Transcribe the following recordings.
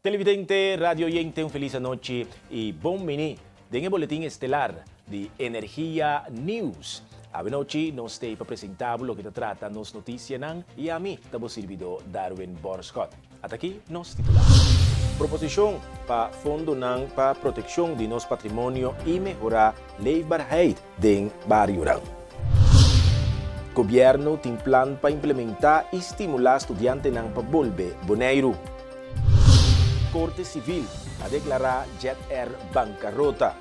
Televidente, radio oyente un feliz anochi y bon bini den e boletin estelar di Energia News. Awenochi nos t'ey pa presenta bo loke ta trata nos noticianan y ami ta bo sirbidor Darwin Borschot. Ata'ki nos titular. Proposicion pa fondonan pa proteccion di nos patrimonio y mehora leefbaarheid den barionan. Gobierno tin plan pa implementa y stimula studiantenan pa bolbe Boneiru. Corte Civil a declara Jet Air bancarota.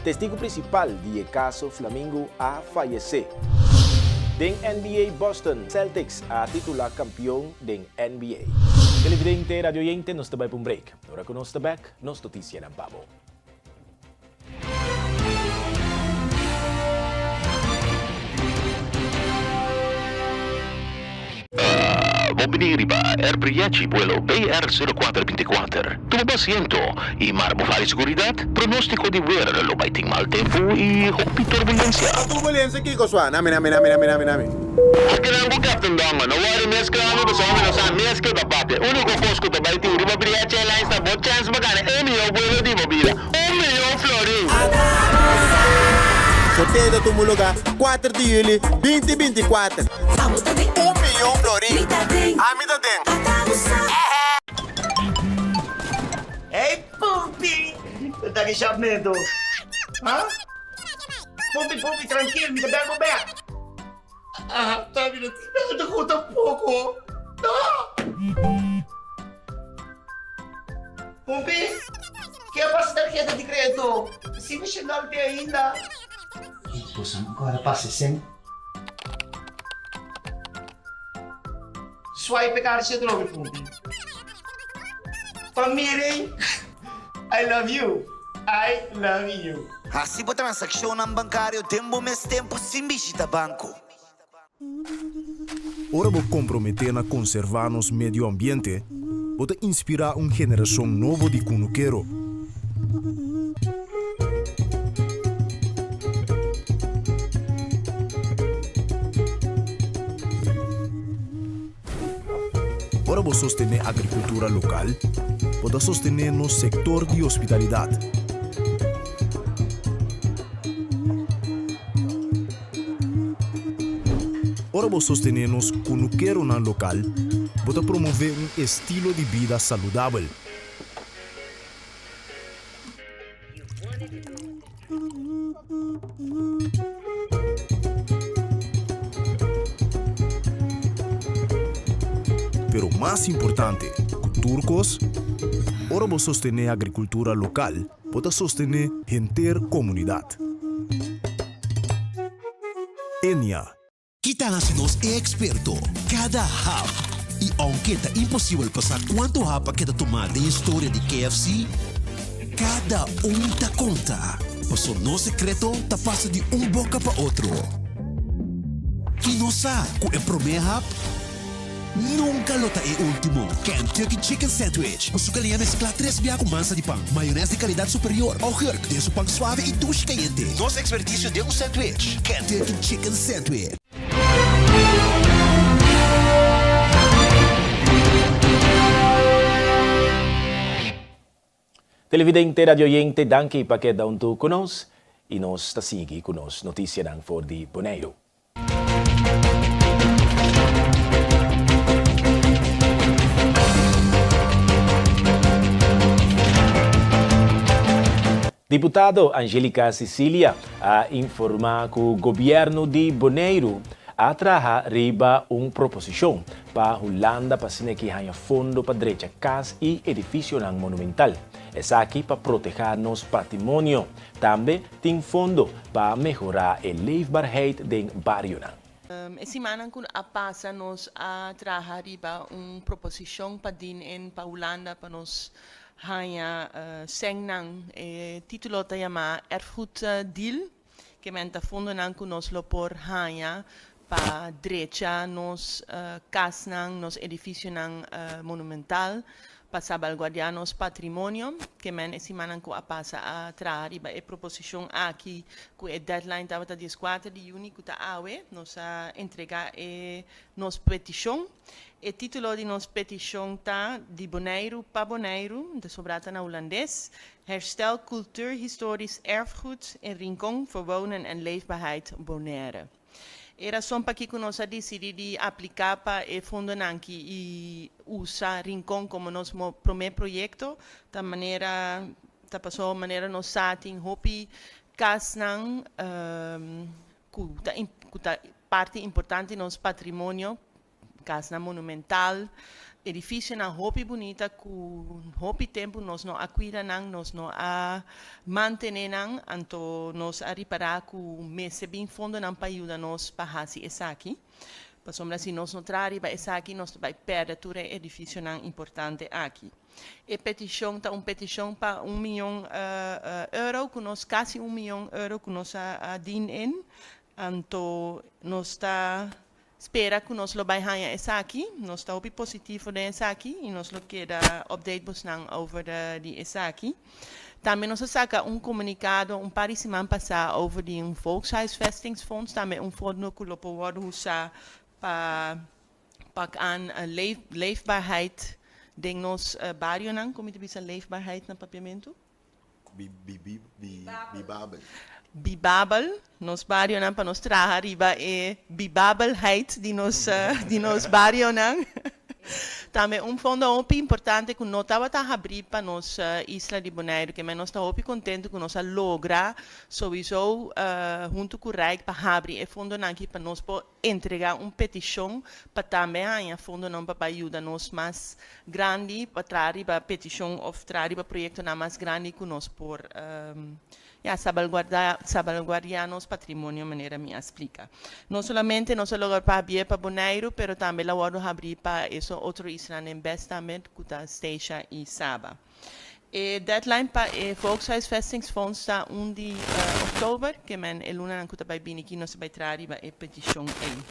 Testigo principal di e caso Flamingo a fayece. Den NBA Boston Celtics a titula campeon den NBA. Televidente, radioyente nos ta bay pa un break. Ora cu nos ta bek, nos noticianan pa bo. Bon bini riba Air Briachi buelo BR sero kuater binti kuater. Tuma bo asiento y mara bo fari seguridad. Pronostico di weer lo bay tin mal tempo y hopi turbulencia. Turbulencia kiko sua? Nami nami nami nami nami nami. Akinan ku Captain Dongo no worry meskla mi pasobra mi no sa mes ke ta papia. Uniko kos ku ta bai tin riba Briachi Airlines ta bo chèns pa gana e mihó buelo di bo bida. Un miyon florin! Sorteo ta tuma luga kuater di juli binti 24. Un miyon florin! Ami ta den! Hey Pumpi! Bo ta ki shapmento? Ha? Pumpi, Pumpi, trankil, mi ta bel bo bek. Ah, ta mi no tin nada ku tampoko. No! Pumpi, ke a pasa tarheta di kredito? Si mi shendal te ainda. Boso no kòrda pasa esei? Swipe e karchi atrobe, Pumpi. Pa miren, I love you, I love you. Hasi bo transakshonnan bankario den bo mes tempu sin bishita banko. Ora bo komprometé na konservá nos medio ambiente, bo ta inspirá un generashon nobo di kunukero. Ora bo sostené agrikultura lokal, bo ta sostené nos sektor di hospitalidat. Ora bo sostené nos kunukeronan lokal, bo ta promové un estilo di bida saludabel. Pero mas importante ku tur kos, ora bo sostené agrikultura lokal, bo ta sostené henter komunidat. Enia. Ki ta hasi nos e eksperto? Kada hap! I ounke ta imposibel pa sa kuantu hap a keda tumá den historia di KFC, kada un ta konta, paso nos sekreto ta pasa di un boka pa otro. I nos sa ku e promé hap nunka lo ta e último. Kentucky Chicken Sandwich ku su galiña mesklá tres bia ku mansa di pan, mayones di kalidat superior, augurk den su pan suave i dushi kayente. Nos ekspertisio den un sandwich, Kentucky Chicken Sandwich. Televidente, radioyente, danki pa keda huntu ku nos i nos ta sigui ku nos notisianan for di Boneiru. Diputado Anjelica Cicilia a informá ku gobièrnu di Boneiru a traha riba un proposishon pa Hulanda pa asina ki haña fondo pa drecha kas i edifisionan monumental. Esaki pa protehá nos patrimonio. Tambe tin fondo pa mehorá e leefbaarheid den barionan. E simannan ku a pasa nos a traha riba un proposishon pa din en pa Hulanda pa nos haña sènnan. E título ta yamá Erfgoed Deal, ke men ta fondonan ku nos lo por haña pa drecha nos kasnan, nos edifisionan monumental. Pa salbaguardiá nos patrimonio, ke men e simannan ku a pasa a traha riba e proposishon aki ku e deadline tabata 14 di yüni ku ta awe, nos a entregá e nos petishon. E título di nos petishon ta Di Boneiru pa Boneiru, ta sobrá ta na hulandes, Herstel cultuurhistorisch erfgoed in Rincon voor wonen en leefbaarheid Bonaire. E rason pakiko nos a disidí di apliká pa e fondonan aki i usa Rincon komo nos promé proyekto ta manera ta pasobra manera nos sa tin hopi kasnan ku ta ku ta parti importante di nos patrimonio. Kasnan monumental, edifisionan hopi bunita ku hopi tempu nos no a kuida nan, nos no a mantené nan, anto nos a ripará ku mester bin fondonan pa yuda nos pa hasi esaki. Pasobra si nos no traha riba esaki nos ta bai pèrdè tur e edifisionan importante aki. E petishon ta un petishon pa un miyon euro ku nos, kasi un miyon euro ku nos a dien in, anto nos ta Spera ku nos lo bai haña esaki. Nos ta hopi positivo den esaki i nos lo keda update bosnan over di esaki. Tambe nos a saka un komunikado un par di siman pasá over di un Volkshuisvestingsfonds, tambe un fondo ku lo por wòrdu usá pa pak aan leefbaarheid den nos barionan. Kon mi ta bisa leefbaarheid na papiamentu? Bibabel. Bibabel, nos barionan pa nos traha riba e bibabelheid di nos di nos barionan. Tambe un fondo hopi importante ku no tabata habrí pa nos isla di Boneiru, ke men nos ta hopi kontentu ku nos a logra souiso huntu ku Rijk pa habri e fondonan aki pa nos por Entregá un petishon pa tambe haña fondonan pa bai yuda nos mas grandi pa traha riba petishon òf traha riba proyektonan mas grandi ku nos por ya sabalguardá sabalguardiá nos patrimonio manera mi a splika. No solamente nos a logra pa habié pa Boneiru pero tambe la wòrdu habrí pa eso otro islanan en bes tambe ku ta Statia i Saba. E deadline pa e Volkshuisvestingsfonds ta un di oktober, ke men e lunanan ku ta bai bini ki nos ta bai traha riba e petishon ei.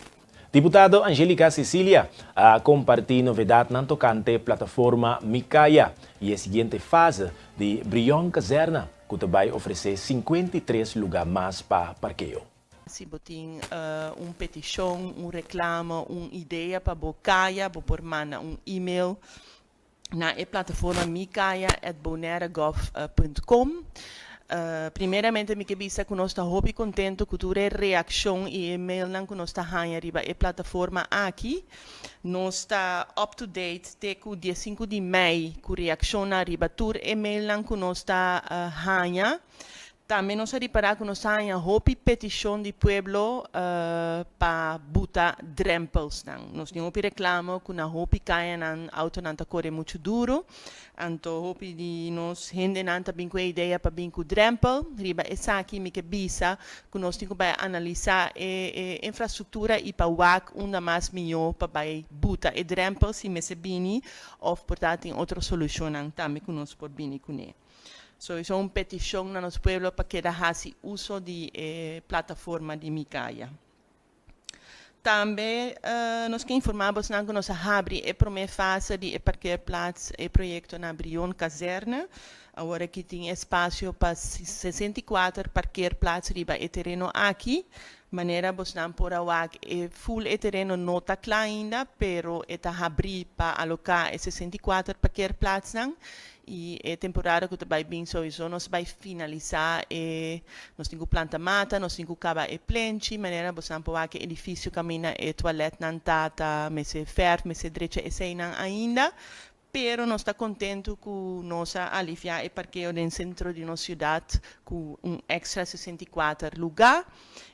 Diputado Anjelica Cecilia a kompartí novedatnan tokante plataforma Mi Kaya i e siguiente fase di Brion Kazèrna ku ta bai ofresé 53 lugá mas pa parkeo. Si bo tin un petishon, un reklamo, un idea pa bo kaya, bo por manda un email na e plataforma mikaya@bonairegov.com. Primeramente mi ke bisa ku nos ta hopi kontentu ku tur e reakshon i e mailnan ku nos ta haña riba e plataforma aki. Nos ta up to date te ku diesinku di mei ku reakshonnan riba tur e mailnan ku nos ta haña. Tambe nos a ripará ku nos ta haña hopi petishon di pueblo pa buta drempelsnan. Nos tin hopi reklamo ku na hopi kayanan outonan ta kore muchu duru. Anto hopi di nos hendenan ta bin ku e idea pa bin ku drempel. Riba esaki mi ke bisa ku nos tin ku bai analisá e infrastruktura i pa wak unda mas mihó pa bai buta e drempel si mester bini òf por ta tin otro solushonnan tambe ku nos por bini kuné. Sowieso un petishon na nos pueblo pa keda hasi uso di e plataforma di Mi Kaya. Tambe nos ke informá bosnan ku nos a habri e promé fase di e parkeerplaats, e proyekto na Brion Kazerne. Awor aki tin espasio pa 64 parkeerplaats riba e tereno aki. Manera bosnan por a wak e full e tereno no ta kla ainda, pero e ta habrí pa aloká e 64 parkeerplaatsnan I e temporada ku ta bai bin souiso nos bai finalisá e nos tin ku planta mata, nos tin ku kaba e plenchi, manera bosan por wak e edifisio kaminda e tualètnan ta ta mester fèrf, mester drecha eseinan ainda. Pero nos ta kontentu ku nos a aliviá e parkeo den sentro di nos siudat ku un èkstra 64 lugá.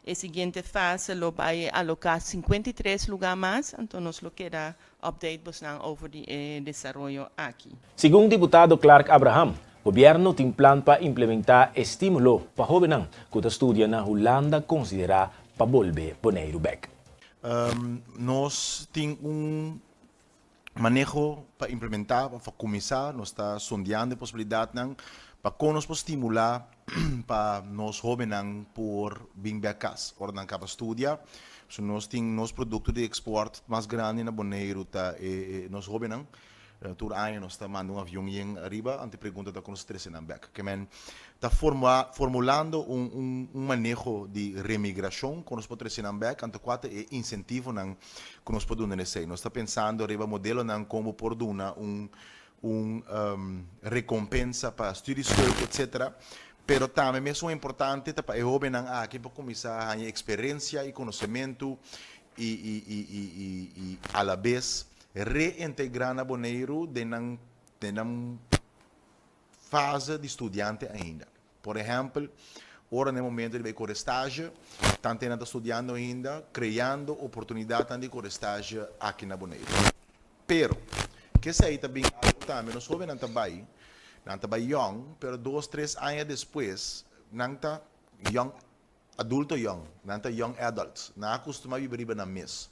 E siguiente fase lo bai aloká 53 lugá mas, anto nos lo keda Update bosnan over di e desaroyo aki. Segun diputado Clark Abraham, gobièrnu tin plan pa implementá estímulo pa hóbennan ku ta studia na Hulanda konsiderá pa bolbe Boneiru bèk. Nos tin un maneho pa implementá òf pa kuminsá, nos ta sondeando e posibilidatnan pa kon nos por stimulá pa nos hóbennan por bin bèk kas ora nan kaba studia. So nos tin nos produkto di ekspòrt mas grandi na Boneiru ta e nos hóbennan. Tur aña nos ta manda un avion yen ariba, anto e pregunta ta kon nos ta trese nan bek. Ke men ta forma formulando un un un maneho di remigrashon kon nos por trese nan bek, anto kua ta e insentivonan ku nos por duna esei. Nos ta pensando riba modelonan kon bo por duna un un rekompensa pa studieschuld etcetera. Pero tambe mesun importante ta pa e hobennan aki por kuminsá haña eksperensia i konosementu i i i i i i alabes reintegrá na Boneiru den nan den nan fase di studiante ainda. Por ehèmpel, ora na e momento di bai kore stage, tante nan ta studiando ainda, kreando oportunidatnan di kore stage aki na Boneiru. Pero, kesei ta bin algu tambe, nos hóbennan ta bai, nan ta bai yòn, pero dos, tres aña despues nan ta young adulto yòn, nan ta young adults, nan a kustumá biba riba nan mes.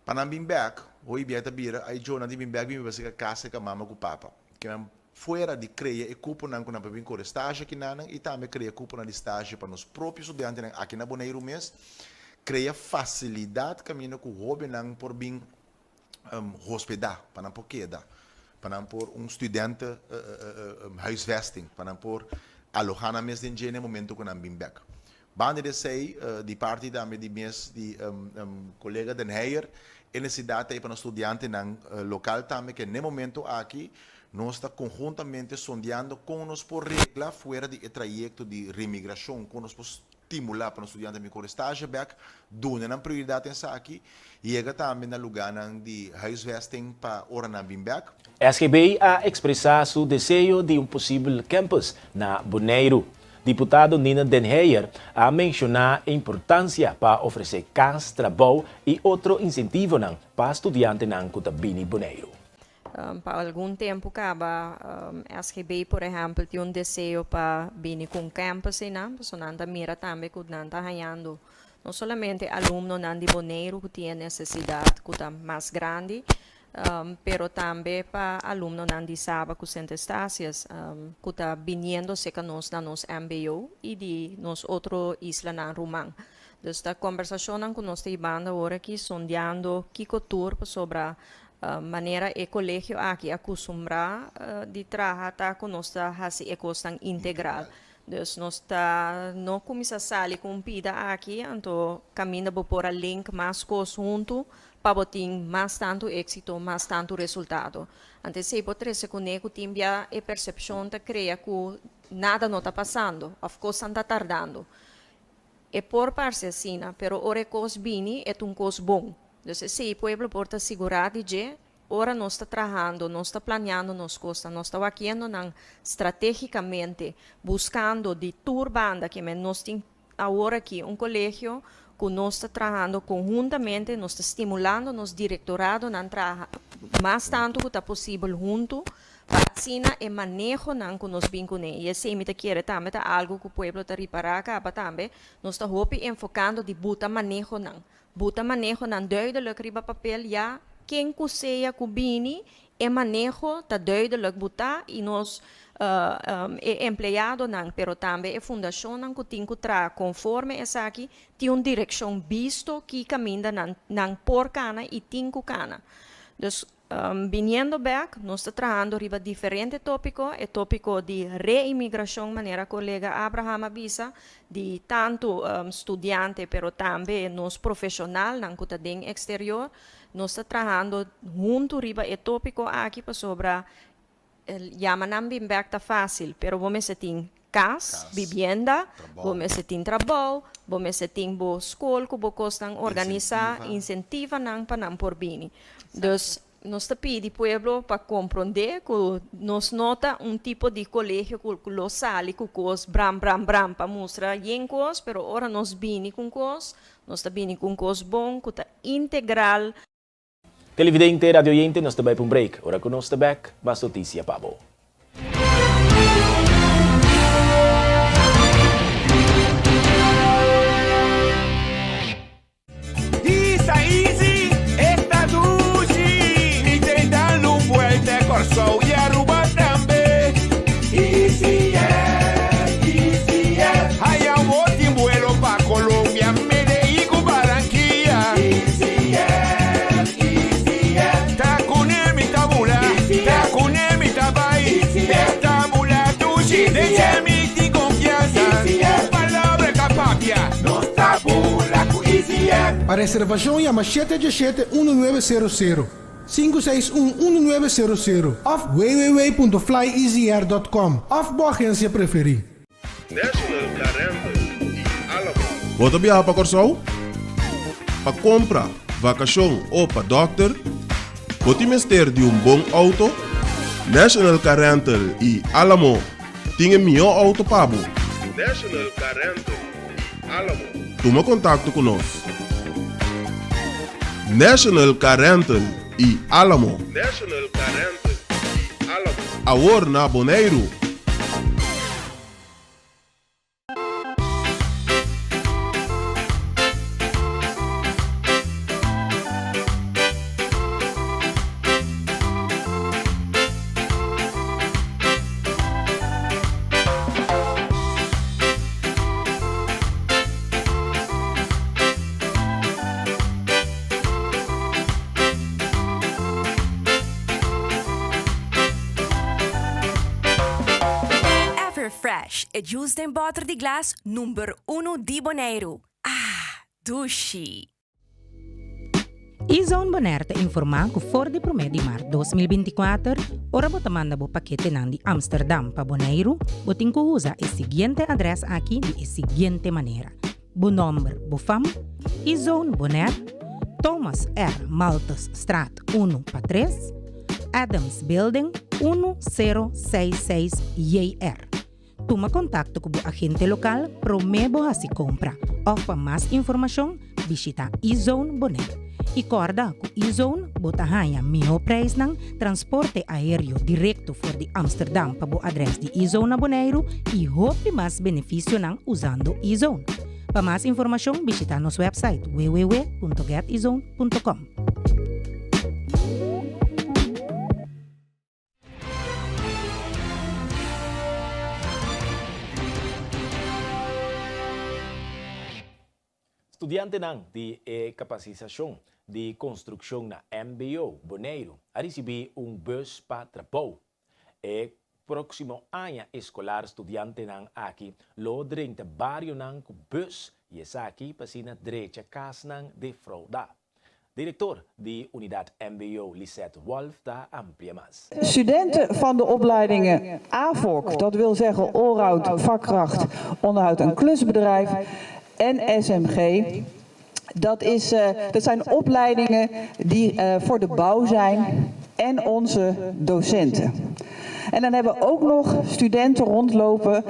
Pa nan bin bek, hoy bia ta bira, ay djo nan tin bin bek bin biba serka kas serka mama ku papa. Ke nan fuera di krea e kuponan ku nan por bin kore stage akinanan i tambe krea kuponan di stage pa nos propio studiantenan aki na Boneiru mes, krea fasilidat kaminda ku hobennan por bin hospedá, pa nan por keda, pa nan por un studente huisvesting, pa nan por alohá nan mes den dje na e momento ku nan bin bek. Banda di esei, di parti tambe di mes di kolega Den Heyer, e nesesidat ta ei pa nos studiantenan lokal tambe ke n'e momento aki nos ta konhuntamente sondeando kon nos por regla fuera di e trayekto di remigrashon, kon nos por stimulá pa nos studiantenan bin kore stage bèk, duna nan prioridat den esaki, yega tambe na lugánan di huisvesting pa ora nan bin bèk. SGB a ekspresá su deseo di un posibel campus na Boneiru. Diputado Nina Den Heyer a menshoná e importansia pa ofresé kas, trabou i otro insentivonan pa studiantenan ku ta bini Boneiru. Pa algun tempu kaba SGB por ehèmpel tin un deseo pa bini ku un campus einan, pasobra nan ta mira tambe ku nan ta hañando no solamente alumnonan di Boneiru ku tin e nesesidat ku ta mas grandi, pero tambe pa alumnonan di Saba ku Sint Eustatius ku ta biniendo serka nos na nos mbo i di nos otro islanan ruman. Dus ta kombersashonnan ku nos ta hibando awor aki sondeando kiko tur pasobra manera e kolegio aki a kustumbrá di traha ta ku nos ta hasi e kosnan integral. Dus nos ta no kuminsá sali ku un pida aki anto kaminda bo por a link mas kos huntu pa bo tin mas tantu éksito, mas tantu resultado. Anto esei por trese kuné ku tin bia e persepshon ta krea ku nada no ta pasando òf kosnan ta tardando. E por parse asina, pero ora e kos bini e ta un kos bon. Dus esei pueblo por ta sigurá di dje, ora nos ta trahando, nos ta planeando nos kosnan, nos ta wakiendo nan stratégikamente, buskando di tur banda ke men nos tin Awor aki un colegio cu nos ta trahando conhuntamente, nos ta stimulando nos directoradonan traha mas tanto cu ta posibel hunto pa asina e manehonan cu nos bin cune. Y esey mi ta kere tambe ta algo cu pueblo ta ripara caba tambe, nos ta hopi enfocando di buta manehonan. Buta manehonan duidelijk riba papel ya ken cu sea cu bini e maneho ta duidelijk buta y nos e empleadonan pero tambe e fundacionnan cu tin cu traha conforme esaki tin un direccion bisto ki caminda nan nan por cana y tin cu cana. Dus Biniendo bek, nos ta trahando riba diferente tópiko, e tópiko di reimigrashon manera kolega Abraham a bisa, di tantu studiante pero tambe nos profeshonalnan ku ta den eksterior. Nos ta trahando huntu riba e tópiko aki pasobra yama nan bin bek ta fásil, pero bo mester tin kas, bibienda, bo mester tin trabou, bo mester tin bo skol ku bo kosnan organisá, insentiva nan pa nan por bini. Dus nos ta pidi pueblo pa komprondé ku nos no ta un tipo di kolegio ku lo sali ku kos bram bram bram pa mustra yen kos, pero ora nos bini ku un kos, nos ta bini ku un kos bon ku ta integral. Televidente, radio oyente, nos ta bai pa un break. Ora ku nos ta bek, mas notisia pa bo. Isa easy, esta dushi. Mi ta dando un vuelta Kòrsou i Aruba tambe. Easy Air, Easy Air. Haya bo tin vuelo pa Colombia, Medellín ku Barranquilla. Easy Air, Easy Air. Ta kuné mi ta bula. Den dje mi tin konfiansa, Su palabra ta papia. Nos ta bula ku Easy Air. Pa reservashon yama shete djeshete unu nuebe sero sero, sinku seis un unu nuebe sero sero òf www.flyeasyair.com òf bo agensia preferí. National Car Rental i Alamo. Bo ta biaha pa Kòrsou? Pa kompra, vakashon o pa dòkter? Bo tin mester di un bon outo? National Car Rental i Alamo tin e mihó outo pa bo. National Car Rental i Alamo. Tuma kontakto ku nos. National Car Rental i Alamo. National Car Rental i Alamo. Awor na Boneiru. Everfresh, e juice den bòter di glas number uno di Boneiru. Ah, dushi! E-Zone Bonaire ta informá ku for di promé di mart 2024, ora bo ta manda bo paketenan di Amsterdam pa Boneiru, bo tin ku usa e siguiente adrès aki di e siguiente manera. Bo nòmber, bo fam, E-Zone Bonaire, Thomas R. Malthusstraat unu pa tres, Adams Building unu sero seis seis JR. Tuma kontakto ku bo agente lokal promé bo hasi kompra òf pa mas informashon bishita E-Zone Bonaire. I kòrda ku E-Zone bo ta haña mihó preisnan, transporte aéreo direkto for di Amsterdam pa bo adrès di E-Zone na Boneiru i hopi mas benefisionan usando E-Zone. Pa mas informashon bishita nos wèpsait www.getezone.com. Studiantenan di e kapasisashon di konstrukshon na mbo Boneiru a risibí un bus pa trabou. E próksimo aña eskolar studiantenan aki lo drenta barionan ku bus i esaki pa asina drecha kasnan defroudá. Direktor di Unidat mbo Lisette Wolff ta amplia mas. Studenten van de opleidingen AVOC, dat wil zeggen Allround Vakkracht, Onderhoud en Klusbedrijf, en SMG. Dat, is, eh, dat zijn opleidingen die eh, voor de bouw zijn en onze docenten. En dan hebben we ook nog studenten rondlopen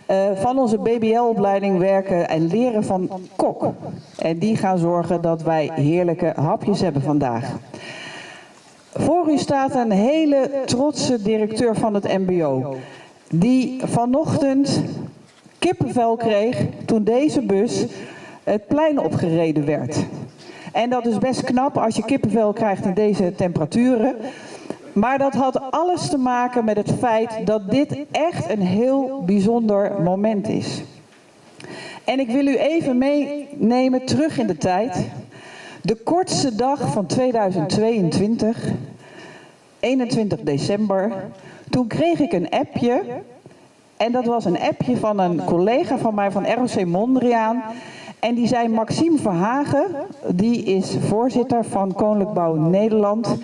eh, van onze BBL-opleiding werken en leren van kok. En die gaan zorgen dat wij heerlijke hapjes hebben vandaag. Voor u staat een hele trotse directeur van het MBO. Die vanochtend kippenvel kreeg toen deze bus het plein opgereden werd. En dat is best knap als je kippenvel krijgt in deze temperaturen. Maar dat had alles te maken met het feit dat dit echt een heel bijzonder moment is. En ik wil u even meenemen terug in de tijd. De kortste dag van 2022, 21 december, toen kreeg ik een appje. En dat was een appje van een collega van mij van ROC Mondriaan. En die zei Maxime Verhagen, die is voorzitter van Koninklijk Bouw Nederland.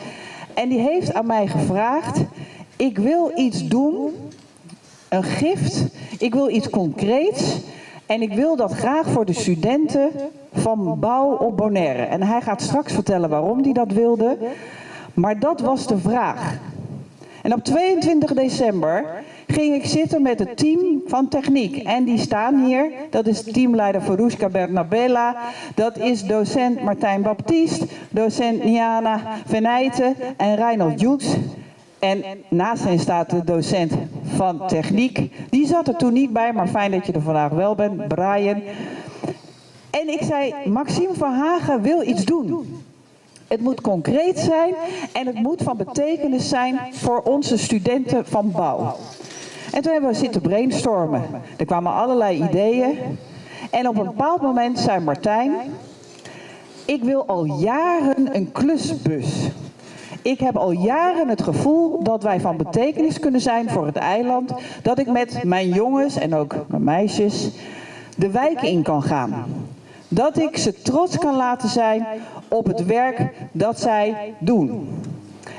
En die heeft aan mij gevraagd, ik wil iets doen, een gift, ik wil iets concreets. En ik wil dat graag voor de studenten van Bouw op Bonaire. En hij gaat straks vertellen waarom hij dat wilde. Maar dat was de vraag. En op 22 december ging ik zitten met het team van techniek. En die staan hier. Dat is teamleider Veruska Bernabella. Dat is docent Martijn Baptiest. Docent Niana Venijten en Reinhold Joeks. En naast hen staat de docent van techniek. Die zat er toen niet bij, maar fijn dat je er vandaag wel bent, Brian. En ik zei, Maxime Verhagen wil iets doen. Het moet concreet zijn en het moet van betekenis zijn voor onze studenten van bouw. En toen hebben we zitten brainstormen. Er kwamen allerlei ideeën. En op een bepaald moment zei Martijn, ik wil al jaren een klusbus. Ik heb al jaren het gevoel dat wij van betekenis kunnen zijn voor het eiland. Dat ik met mijn jongens en ook mijn meisjes de wijk in kan gaan. Dat ik ze trots kan laten zijn op het werk dat zij doen.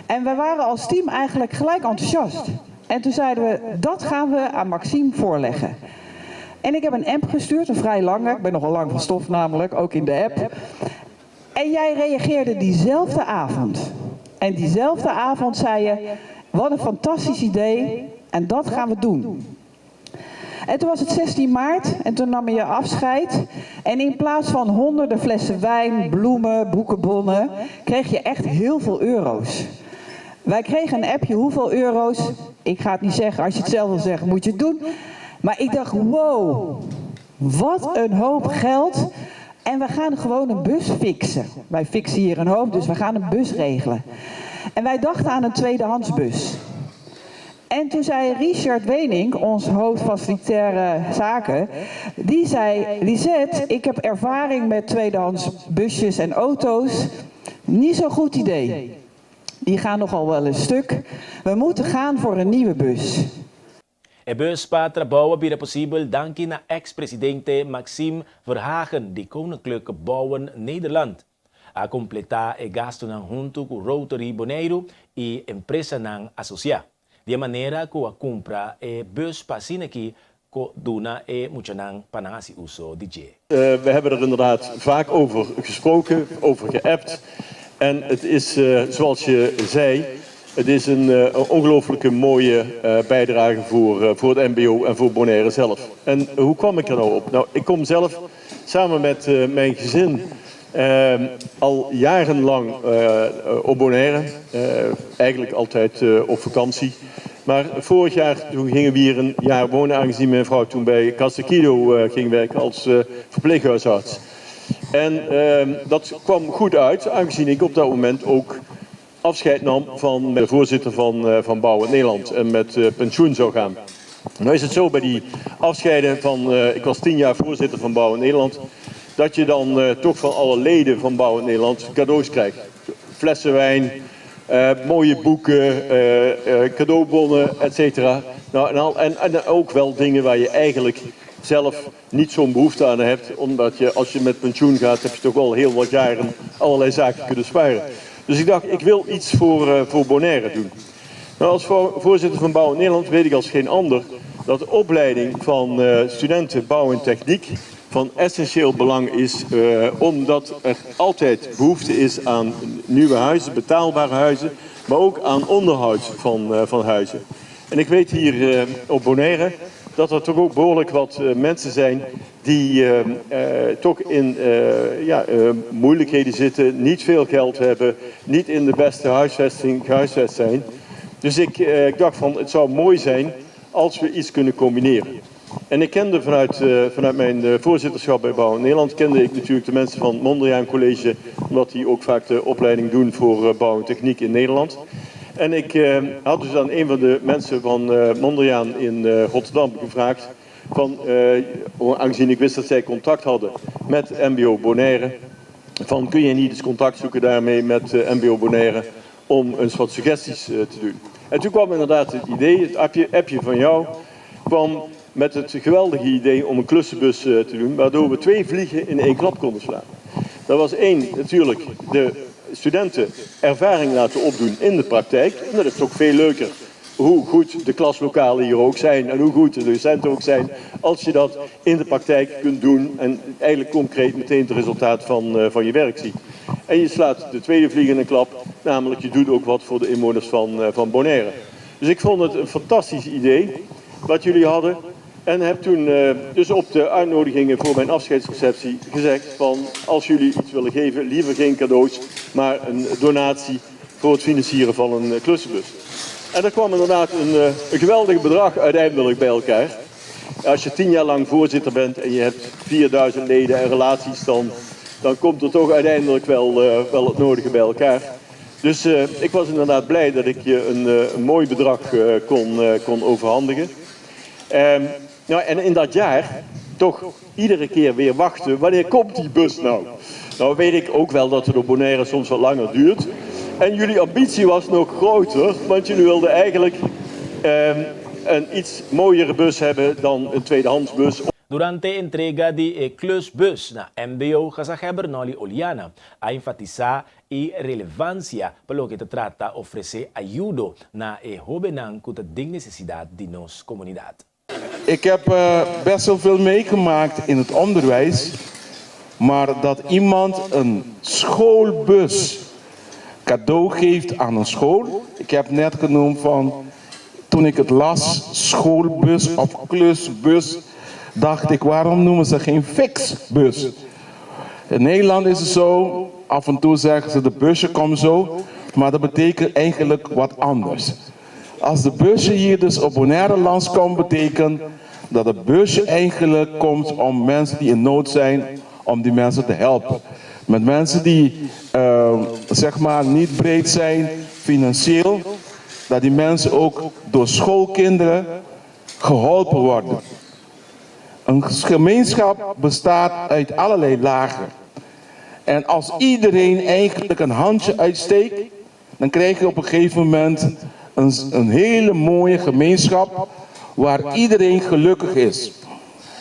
En wij waren als team eigenlijk gelijk enthousiast. En toen zeiden we, dat gaan we aan Maxime voorleggen. En ik heb een app gestuurd, een vrij lange. Ik ben nogal lang van stof namelijk, ook in de app. En jij reageerde diezelfde avond. En diezelfde avond zei je, wat een fantastisch idee en dat gaan we doen. En toen was het 16 maart en toen nam je afscheid. En in plaats van honderden flessen wijn, bloemen, boekenbonnen, kreeg je echt heel veel euro's. Wij kregen een appje, hoeveel euro's? Ik ga het niet zeggen, als je het zelf wil zeggen, moet je het doen. Maar ik dacht, wow, wat een hoop geld. En we gaan gewoon een bus fixen. Wij fixen hier een hoop, dus we gaan een bus regelen. En wij dachten aan een tweedehandsbus. En toen zei Richard Wenink, ons hoofd facilitaire zaken, die zei, Lisette, ik heb ervaring met tweedehands busjes en auto's. Niet zo'n goed idee. Die gaan nogal wel een stuk. We moeten gaan voor een nieuwe bus. E bus pa trabou a bira posibel danki na eks-presidente Maxime Verhagen di Koninklijke Bouwen Nederland. A kompletá e gastunan huntu ku Rotary Boneiru i empresanan asosiá. Di e manera ku a kumpra e bus pa asina aki ko duna e muchanan pa nan hasi uso di dje. We hebben er inderdaad vaak over gesproken, over geappt. En het is, zoals je zei, het is een ongelooflijke mooie bijdrage voor, voor het MBO en voor Bonaire zelf. En hoe kwam ik er nou op? Nou, ik kom zelf samen met mijn gezin al jarenlang op Bonaire. Eigenlijk altijd op vakantie. Maar vorig jaar toen gingen we hier een jaar wonen, aangezien mijn vrouw toen bij Casa Guido ging werken als verpleeghuisarts. En dat kwam goed uit, aangezien ik op dat moment ook afscheid nam van de voorzitter van, van Bouwend Nederland en met pensioen zou gaan. Nou is het zo bij die afscheiden van, ik was 10 jaar voorzitter van Bouwend Nederland, dat je dan toch van alle leden van Bouwend Nederland cadeaus krijgt. Flessen wijn, mooie boeken, cadeaubonnen, et cetera. Nou, en, al, en, en ook wel dingen waar je eigenlijk zelf niet zo'n behoefte aan hebt. Omdat je, als je met pensioen gaat, heb je toch wel heel wat jaren allerlei zaken kunnen sparen. Dus ik dacht, ik wil iets voor, voor Bonaire doen. Nou, als voorzitter van Bouwend Nederland weet ik als geen ander dat de opleiding van studenten bouw en techniek van essentieel belang is, omdat er altijd behoefte is aan nieuwe huizen, betaalbare huizen, maar ook aan onderhoud van, van huizen. En ik weet hier op Bonaire dat er toch ook behoorlijk wat mensen zijn die toch in ja, moeilijkheden zitten, niet veel geld hebben, niet in de beste huisvesting gehuisvest zijn. Dus ik, ik dacht van het zou mooi zijn als we iets kunnen combineren. En ik kende vanuit, vanuit mijn voorzitterschap bij Bouwend Nederland, kende ik natuurlijk de mensen van het Mondriaan College, omdat die ook vaak de opleiding doen voor bouw en techniek in Nederland. En ik had dus aan een van de mensen van Mondriaan in Rotterdam gevraagd, van, aangezien ik wist dat zij contact hadden met MBO Bonaire, van kun je niet eens contact zoeken daarmee met MBO Bonaire om eens wat suggesties te doen. En toen kwam inderdaad het idee, het appje, appje van jou, kwam met het geweldige idee om een klussenbus te doen, waardoor we 2 vliegen in 1 klap konden slaan. Dat was 1, natuurlijk, de studenten ervaring laten opdoen in de praktijk. En dat is toch veel leuker hoe goed de klaslokalen hier ook zijn en hoe goed de docenten ook zijn, als je dat in de praktijk kunt doen en eigenlijk concreet meteen het resultaat van, van je werk ziet. En je slaat de tweede vlieg in een klap, namelijk je doet ook wat voor de inwoners van, van Bonaire. Dus ik vond het een fantastisch idee wat jullie hadden. En heb toen dus op de uitnodigingen voor mijn afscheidsreceptie gezegd van als jullie iets willen geven, liever geen cadeaus, maar een donatie voor het financieren van een klussenbus. En er kwam inderdaad een, een geweldig bedrag uiteindelijk bij elkaar. Als je 10 jaar lang voorzitter bent en je hebt 4000 leden en relaties, dan, dan komt er toch uiteindelijk wel, wel het nodige bij elkaar. Dus ik was inderdaad blij dat ik je een, een mooi bedrag kon, kon overhandigen. Nou, en in dat jaar toch iedere keer weer wachten, wanneer komt die bus nou? Nou weet ik ook wel dat het op Bonaire soms wat langer duurt. En jullie ambitie was nog groter, want jullie wilden eigenlijk ehm, een iets mooiere bus hebben dan een tweedehandsbus. Durante entrega di e klusbus na mbo Gezaghebber Nolly Oleana a enfatisá e relevansia pa loke ta trata ofresé ayudo na e hóbennan ku ta den nesesidat di nos komunidat. Ik heb best wel veel meegemaakt in het onderwijs, maar dat iemand een schoolbus cadeau geeft aan een school. Ik heb net genoemd van toen ik het las, schoolbus of klusbus, dacht ik waarom noemen ze geen fixbus? In Nederland is het zo, af en toe zeggen ze de busje komt zo, maar dat betekent eigenlijk wat anders. Als de busje hier dus op Bonaire langskomt, betekent dat het busje eigenlijk komt om mensen die in nood zijn, om die mensen te helpen. Met mensen die uh, zeg maar niet breed zijn financieel, dat die mensen ook door schoolkinderen geholpen worden. Een gemeenschap bestaat uit allerlei lagen. En als iedereen eigenlijk een handje uitsteekt, dan krijg je op een gegeven moment een, een hele mooie gemeenschap waar iedereen gelukkig is.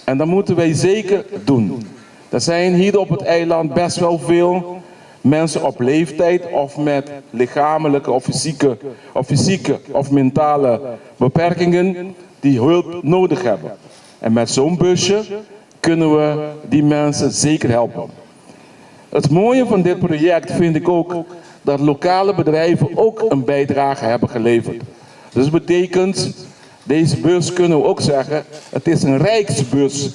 En dat moeten wij zeker doen. Er zijn hier op het eiland best wel veel mensen op leeftijd of met lichamelijke of fysieke of, fysieke of mentale beperkingen die hulp nodig hebben. En met zo'n busje kunnen we die mensen zeker helpen. Het mooie van dit project vind ik ook dat lokale bedrijven ook een bijdrage hebben geleverd. Dus dat betekent, deze bus kunnen we ook zeggen, het is een rijksbus.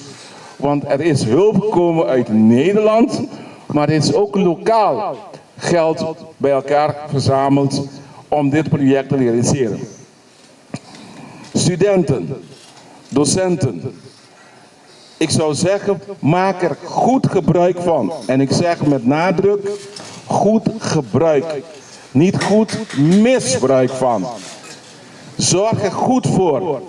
Want er is hulp gekomen uit Nederland, maar er is ook lokaal geld bij elkaar verzameld om dit project te realiseren. Studenten, docenten, ik zou zeggen, maak er goed gebruik van. En ik zeg met nadruk, goed gebruik. Niet goed misbruik van. Zorg er goed voor.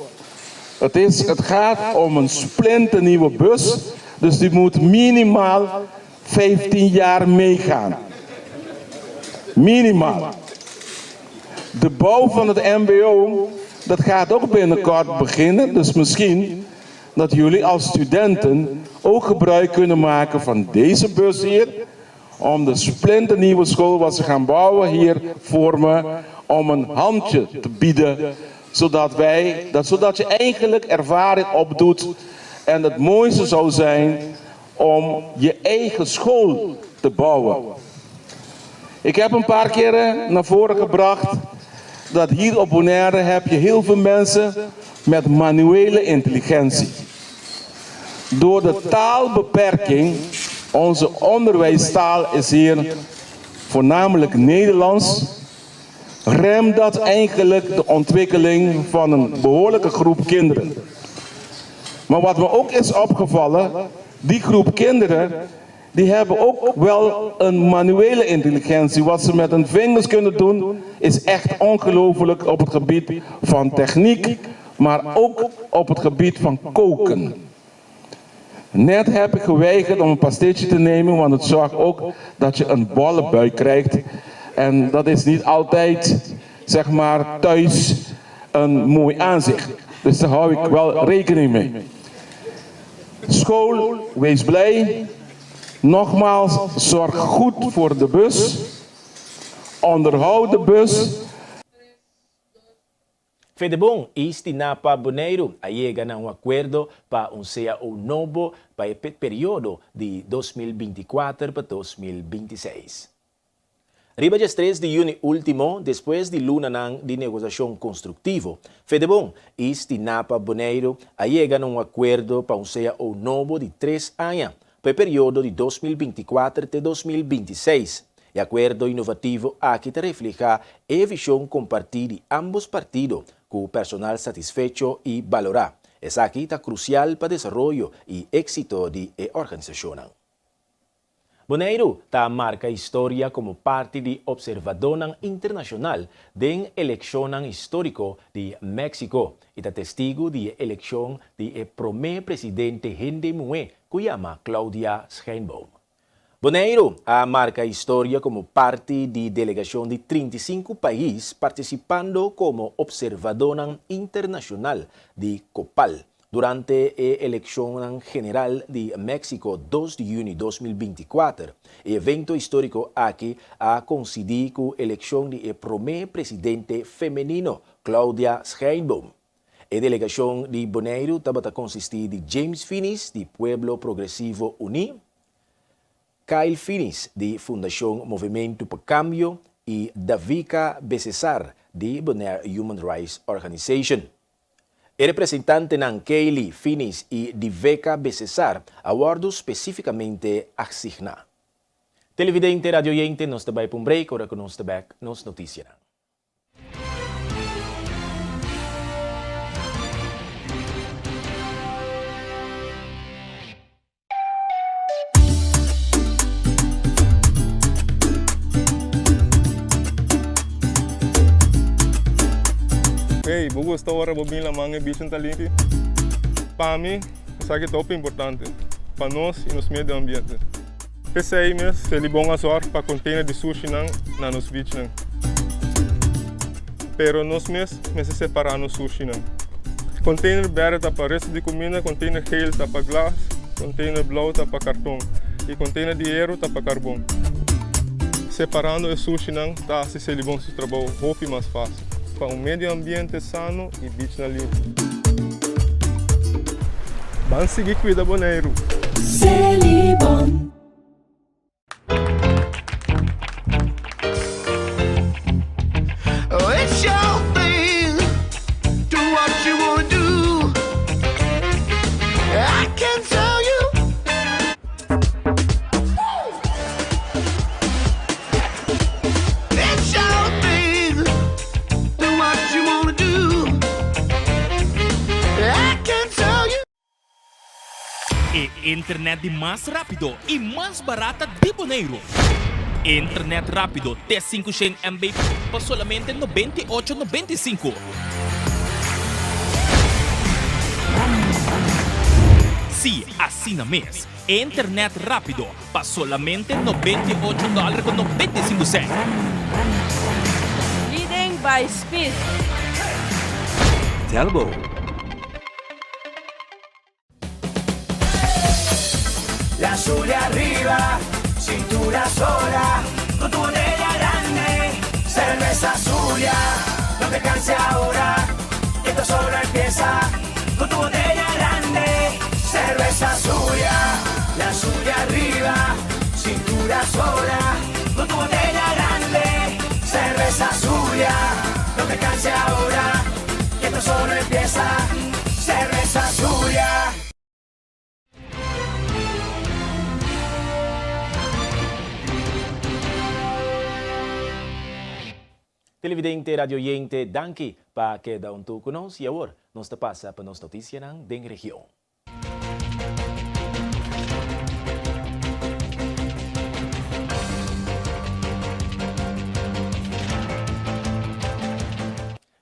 Het, is, het gaat om een splinternieuwe bus, dus die moet minimaal 15 jaar meegaan. Minimaal. De bouw van het MBO, dat gaat ook binnenkort beginnen. Dus misschien dat jullie als studenten ook gebruik kunnen maken van deze bus hier. Om de splinternieuwe school wat ze gaan bouwen hier voor me, om een handje te bieden. Zodat, wij, dat, zodat je eigenlijk ervaring opdoet. En het mooiste zou zijn om je eigen school te bouwen. Ik heb een paar keren naar voren gebracht dat hier op Bonaire heb je heel veel mensen met manuele intelligentie. Door de taalbeperking, onze onderwijstaal is hier voornamelijk Nederlands, remt dat eigenlijk de ontwikkeling van een behoorlijke groep kinderen. Maar wat me ook is opgevallen, die groep kinderen die hebben ook wel een manuele intelligentie. Wat ze met hun vingers kunnen doen, is echt ongelooflijk op het gebied van techniek, maar ook op het gebied van koken. Net heb ik geweigerd om een pasteetje te nemen, want het zorgt ook dat je een bolle buik krijgt. En dat is niet altijd, zeg maar, thuis een mooi aanzicht. Dus daar hou ik wel rekening mee. School, wees blij. Nogmaals, zorg goed voor de bus. Onderhoud de bus. Fedebon i Stinapa Boneiru a yega na un akuerdo pa un cao nobo pa e periodo di 2024 pa 2026. Riba 3 di yüni último, despues di lunanan di negosiashon konstruktivo, Fedebon i Stinapa Boneiru a yega na un akuerdo pa un cao nobo di 3 aña, pa e periodo di 2024 te 2026. E akuerdo inovativo aki ta reflehá e vishon kompartí di ambos partido, ku personal satisfecho i balorá. Esaki ta krusial pa desaroyo i éksito di e organisashon. Boneiru ta marka historia komo parti di opservadónan internashonal den elekshonnan históriko di Mexico i ta testigu di elekshon di e promé presidente hende muhé ku yama Claudia Sheinbaum. Boneiru a marka historia komo parti di delegashon di 35 pais partisipando komo opservadónan internashonal di Copal durante e elekshonnan general di Mexico dos di yüni 2024. E evento históriko aki a konsidí ku elekshon di e promé presidente femenino, Claudia Sheinbaum. E delegashon di Boneiru tabata konsistí di James Finies di Pueblo Progresivo Uní, Kyle Finies di Fundashon Movementu pa Kambio i Davika Besesar di Bonaire Human Rights Organization. E representantenan Kaylee Finies i Diveka Besesar a wòrdu spesífikamente asigná. Televidente, radioyente, nos ta bai pa un break ora ku nos ta bèk nos notisianan. Hey, bo gusta ora bo bin laman e bichin ta limpi? Pa mi, esaki ta hopi importante pa nos y nos medio ambiente. P'esei mes Selibon a zòrg pa container di sushinan na nos beachnan. Pero nos mes mester separá nos sushinan. Container berde ta pa resto di cuminda, container geel ta pa glas, container blou ta pa carton y container di heru ta pa carbon. Separando e sushinan ta haci Selibon su trabou hopi mas fácil pa un medio ambiente sano y beachnan limpi. Ban sigui cuida Boneiru! Selibon. It's your thing. Do what you wanna do. I can tell you. It's your thing. Do what you wanna do. I can tell you. E internet di mas rápido i mas barata di Boneiru. Internet rápido te 500 MB pa solamente 98,95. Sí, asina mes. Internet rápido pa solamente 98 dòler ku 95 sènt. Leading by speed. Telbo. La Zulia arriba, cintura sola, con tu botella grande, cerveza Zulia. No te canses ahora, que esto solo empieza, con tu botella grande, cerveza Zulia. La Zulia arriba, cintura sola, con tu botella grande, cerveza Zulia. No te canses ahora, que esto solo empieza, cerveza Zulia. Televidente, radioyente, danki pa keda huntu ku nos i awor nos ta pasa pa nos notisianan den region.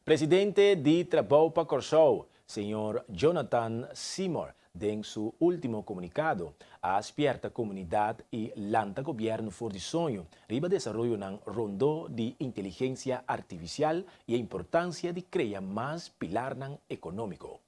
Presidente di Trabou pa Kòrsou, señor Jonathan Seymour, den su último komunikado a spièrta komunidat i lanta gobièrnu for di soño riba desaroyonan rondó di inteligensia artifisial i e importansia di krea mas pilarnan ekonómiko.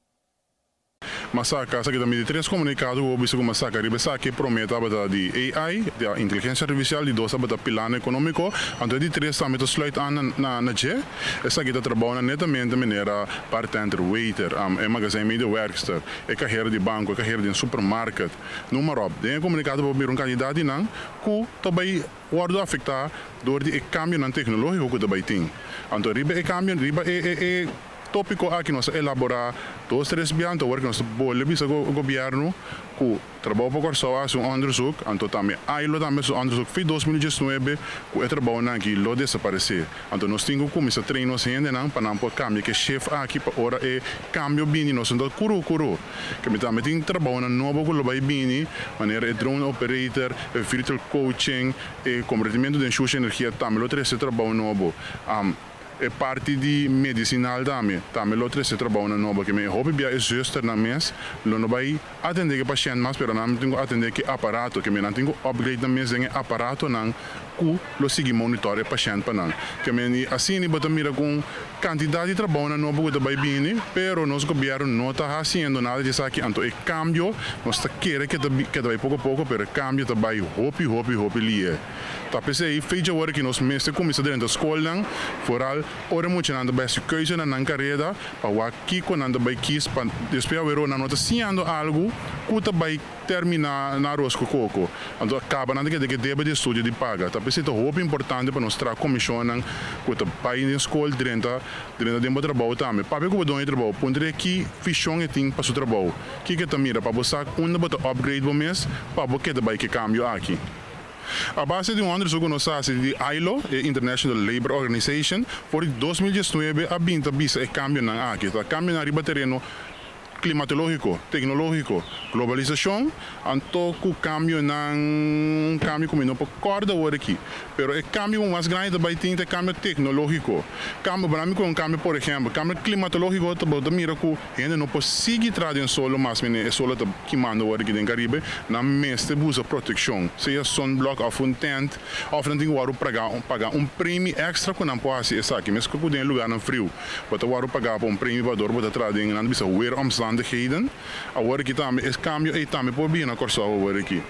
M'a saka, esaki ta mi di tres komunikado ku bo bisa ku m'a saka riba esaki. E promé tabata di AI, di inteligensia artifisial, di dos tabata pilano ekonómiko, anto e di tres tambe ta sluit aan na na dje. Esaki ta trabounan netamente manera bartender, waiter, e magazijn medewerkster, e kahero di banko, e kahero den supermarket, noem maar op. Den e komunikado bo por mira un kantidat di nan ku ta bai wòrdu afektá dor di e kambionan teknológiko ku ta bai tin. Anto riba e kambio, riba e e e. Tópiko aki nos a elaborá dos tres bia, anto awor ku nos ta bolbe bisa gobièrnu ku Trabou pa Kòrsou a hasi un òndersuk, anto tambe AILO tambe a hasi un òndersuk fi 2019 ku e trabounan aki lo desaparesé. Anto nos tin ku kuminsá train nos hendenan pa nan por kambia ku e shef aki pa ora e kambio bini nos no ta kuru kuru. Kemi tambe tin trabounan nobo ku lo bai bini manera e drone operator, e virtual coaching, e kombertimentu den shushi energia tambe lo trese trabou nobo. E parti di medisinal tambe, tambe lo trese trabounan nobo. Ke men e hopi bia e zusternan mes lo no bai atende ku e pashènt mas, pero nan tin ku atende ku e aparato. Ke men nan tin ku upgrade nan mes den e aparatonan ku lo sigui monitor e pashènt pa nan. Ke men i asina bo ta mira ku un kantidat di trabounan nobo ku ta bai bini, pero nos gobièrnu no ta hasiendo nada di esaki. Anto e kambio nos ta kere ke ta ke ta bai poko poko, pero e kambio ta bai hopi hopi hopi lihe. Ta p'esei fecha awor ki nos mester kuminsá drenta skolnan, foral ora e muchanan ta bai hasi keuze na nan kareda pa wak kiko nan ta bai kis pa despues awero nan no ta siñando algu ku ta bai terminá na aros ku koko. Anto kaba nan ta keda ke debe di estudio di paga. Ta p'esei ta hopi importante pa nos traha komishonnan ku ta bai den skol drenta drenta den bo trabou tambe. Papia ku bo doño di trabou, puntra ki vishon e tin pa su trabou, kiko e ta mira pa bo sa unda bo ta upgrade bo mes pa bo keda bai ke kambio aki. A base di un onderzoek ku nos a hasi di ILO, e International Labour Organization, for di 2019 a bin ta bisa e kambionan aki. Ta kambionan riba tereno klimatológiko, teknológiko, globalisashon, anto ku kambionan, un kambio ku mi no por kòrda awor aki. Pero e kambio ku mas grandi ta bai tin ta e kambio teknológiko. Kambio, bo nan mi ku un kambio por ehèmpel, kambio klimatológiko ta bo ta mira ku Hende no por sigui tra den solo mas mene e solo ta kimando awor aki den Caribe, nan mester busa proteccion, sea sunblock of un tent, of nan tin cu wòrdu praga paga un premi extra cu nan por haci esaki, mescos cu den e lugarnan friu, bo ta wòrdu paga pa un premi pa dor bo ta traha den nan ta bisa weeromstandigheden, awor aki tambe e cambio ey tambe por bini na Corsou awor aki.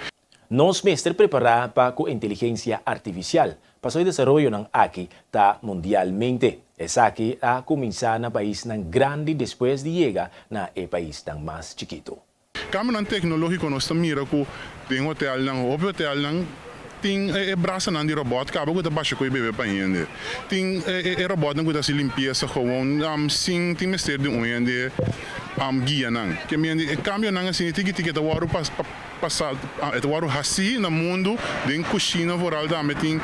Nos mester prepará pa ku inteligensia artifisial, paso e desaroyonan aki ta mundialmente. Esaki a kuminsá na paisnan grandi despues di yega na e paisnan mas chikitu. Kambionan teknológiko nos ta mira ku den hotelnan, hopi hotelnan tin e brasanan di robòt kaba ku ta basha ku e bebe pa hende. Tin e robòtnan ku ta hasi limpiesa gewon sin tin mester di un hende guia nan. Ke mende e kambionan asina tiki tiki ta wòrdu pa. Pasa e ta wòrdu hasí na mundu den kushina vooral tambe tin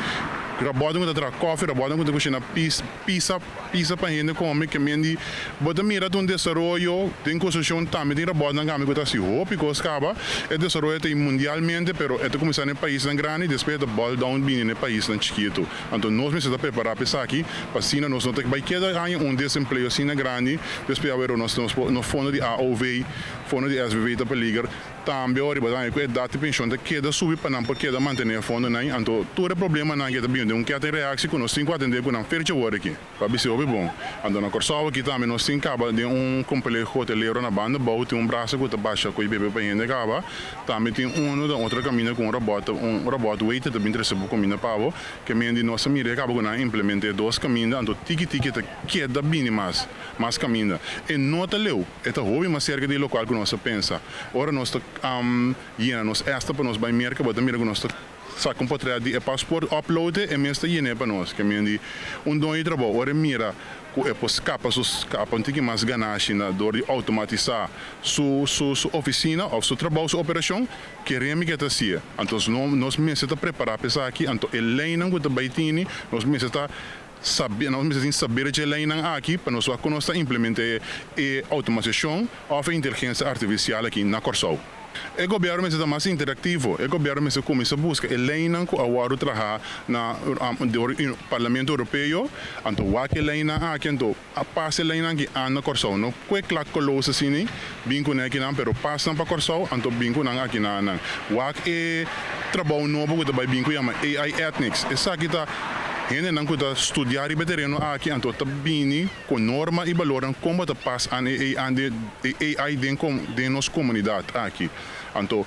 rabòtnan ku ta traha kòfi, rabòtnan ku ta kushina pisa pisa pa hende kome ke men di bo ta mira ta un desaroyo den konstrukshon tambe tin rabòtnan kami ku ta hasi hopi kos kaba e desaroyo ta mundialmente pero e ta kuminsá na e paisnan grandi despues e ta bòl down bini na e paisnan chikitu anto nos mester ta prepará pa esaki pa asina nos no ta bai keda haña un desempleo asina grandi despues awor nos nos fondo di AOV fondo di SVV ta peliger. Tambe ora riba daño ku edat di penshon ta keda subi pa nan por keda mantené e fondonan, anto tur e problemanan ke ta bini den un kettingreactie ku nos tin ku atendé ku nan fercha wor aki. Pa bis'é hopi bon. Anto na Kòrsou aki tambe nos tin kaba den un kompleho hotelero na banda bou tin un brasa ku ta basha ku e bebe pa hende kaba. Tambe tin unu den otro kaminda ku un robòt un robòt waiter ta bin trese bo kuminda pa bo. Ke men di nos a mira e kaba ku nan a implement'é dos kaminda anto tiki tiki ta keda bini mas mas kaminda. E no ta leu. E ta hopi mas serka di lokual ku nos ta pensa. Ora nos ta yena nos esta pa nos bai Merka, bo ta mira ku nos ta saka un potret di e pasport, upload e, e mes ta yen'é pa nos. Ke men di un doño di trabou, ora e mira ku e por skapa su skapa un tiki mas ganashi na dor di outomatisá su su su ofisina òf su trabou, su operashon, kere mi ke ta hasié. Anto nos mester ta prepará pa esaki, anto e leinan ku ta bai tini, nos mester ta. Sabi, nos mester tin saber dje leinan aki pa nos wak kon nos ta implemente e outomatisashon òf e inteligensia artifisial aki na Kòrsou. E gobièrnu mester ta mas interaktivo, e gobièrnu mester kuminsá buska e leinan ku a wòrdu trahá na dor Parlamento Europeo, anto wak e leinan aki, anto a pasa e leinan aki an na Kòrsou. No kue klak kolos asina bin kuné akinan, pero pas nan pa Kòrsou anto bin ku nan aki na nan. Wak e trabou nobo ku ta bai bin ku yama AI Ethnics, esaki ta. Hendenan ku ta studiá riba e tereno aki anto ta bini ku norma i balornan kon bo ta pas an e AI den den nos komunidat aki. Anto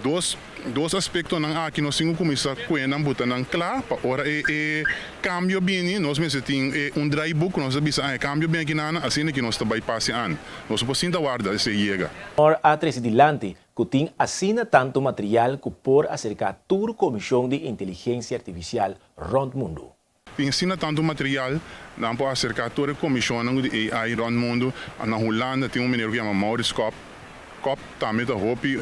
dos dos aspektonan aki nos tin ku kuminsá kue nan buta nan kla pa ora e e kambio bini nos mester tin e un draaiboek ku nos ta bisa an e kambio bini aki nan asina ki nos ta bai pase an. Nos no por sinta warda esei yega. Or a trese dilanti ku tin asina tantu material ku por aserká tur komishon di inteligensia artifisial rònt mundu. Tin asina tantu material, nan por aserká tur e komishonnan di AI rònt mundu. Na Hulanda tin un meneer ku yama Maurits Kop. Kop tambe ta hopi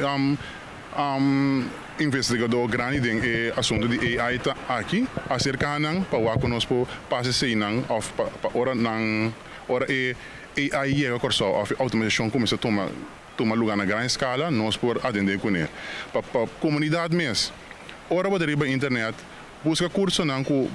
investigadó grandi den e asuntu di AI ta aki. Aserká nan pa wak ku nos por pasa eseinan òf pa ora nan ora e AI yega Kòrsou òf e outomatisashon kuminsá tuma tuma luga na gran eskala, nos por atendé kuné. Pa pa komunidat mes, ora bo ta riba internet, buska kursonan ku